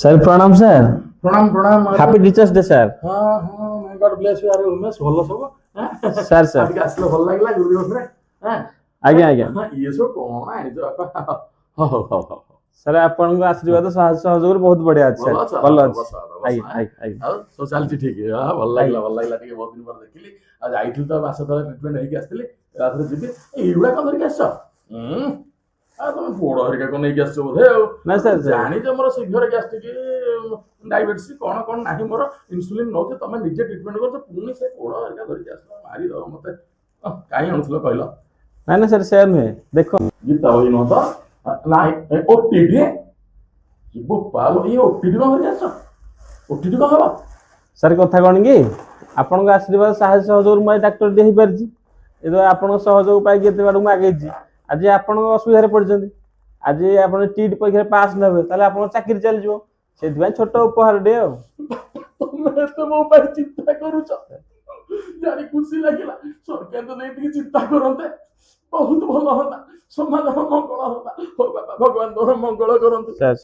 Sir ପ୍ରଣାମ sir. ପ୍ରଣାମ, ପ୍ରଣାମ। Happy Teachers Day, sir. ହଁ, God bless you. ଆରେ ଉମେଶ, ଭଲ ସବୁ? Sir, sir. ଟିକେ ଆସିଲେ ଭଲ ଲାଗିଲା ଗୁରୁ ଦିବସରେ। ଆଜ୍ଞା। ହଁ, ଇଏ ସବୁ କଣ ଆଣିଛ ବାପା? ହଉ ହଉ ହଉ ହଉ ସାର୍, ଆପଣଙ୍କ ଆଶୀର୍ବାଦ, ସାହାଯ୍ୟ ସହଯୋଗରୁ ବହୁତ ବଢିଆ ଅଛି। ଭଲ ସାର୍। ଅଛ? ଭଲ ହଉ, ଅଛି। ବସ, ବସ, ଆଜ୍ଞା। ଆଁ? ଆଜ୍ଞା। ଆଉ ସବୁ ଚାଲିଛି ଠିକ? ହଁ, ଭଲ ଲାଗିଲା, ଭଲ ଲାଗିଲା। ଟିକେ ବହୁତ ଦିନ ପରେ ଦେଖିଲି। ଆଉ ଯାଇଥିଲି ତ ମାସ ତଳେ ଟ୍ରିଟମେଣ୍ଟ ହେଇକି ଆସିଥିଲି। ତାପରେ ଯିବି। ଏଇଗୁଡ଼ା କଣ ଧରିକି ଆସିଛ? ଆଉ ତମେ ପୋଡ ହେରିକା କଣ ନେଇକି ଆସିଛ ବୋଧେ ଆଉ? ନା ସାର୍। ଜାଣିଛ ମୋର ସିଭିୟର ଗ୍ୟାଷ୍ଟ୍ରିକ୍, ଡାଇବେଟିସ୍, କଣ କଣ ନାହିଁ ମୋର। ଇନ୍ସୁଲିନ ନଉଛି। ତମେ ନିଜେ ଟ୍ରିଟମେଣ୍ଟ କରୁଛ, ପୁଣି ସେ ପୋଡ ହେରିକା ଧରିକି ଆସିଲ, ମାରିଦବ ମତେ। କାହିଁ ଆଣୁଥିଲ କହିଲ? ନାଇଁ ନାଇଁ ସାର୍, ସେୟା ନୁହେଁ, ଦେଖ। ଗୀତା ବହି ନୁହଁ ତ? ନାଇଁ, ଓଟିଟି ବୋପାଲ, ଇଏ ଓଟିଟି କଣ ଧରିକି ଆସିଛ? ଓଟିଟି କଣ ହବ? ସାର୍, କଥା କଣ କି, ଆପଣଙ୍କ ଆଶୀର୍ବାଦ, ସାହାଯ୍ୟ ସହଯୋଗରୁ ମୁଁ ଆଜି ଡାକ୍ତରଟିଏ ହେଇପାରିଛି। ଏ ତ ଆପଣଙ୍କ ସହଯୋଗ ପାଇକି ଏତେ ବାଟକୁ ମୁଁ ଆଗେଇଛି। ଆଜି ଆପଣଙ୍କ ଅସୁବିଧାରେ ପଡ଼ିଛନ୍ତି। ଆଜି ଆପଣ ଟିଟ୍ ପରୀକ୍ଷାରେ ପାସ୍ ନେବେ, ତାହେଲେ ଆପଣଙ୍କ ଚାକିରି ଚାଲିଯିବ। ସେଥିପାଇଁ ଛୋଟ ଉପହାର ଟିଏ ଆଉ। ତମେ ଏତେ ମୋ ପାଇଁ ଚିନ୍ତା କରୁଛ ଜାଣି ଖୁସି ଲାଗିଲା। ସରକାର ତ ନେଇ ଟିକେ ଚିନ୍ତା କରନ୍ତେ, ବହୁତ ଭଲ ହନ୍ତା, ସମାଜର ମଙ୍ଗଳ ହନ୍ତା। ହଉ ବାପା, ଭଗବାନ ତୋର ମଙ୍ଗଳ କରନ୍ତୁ। ସାର୍।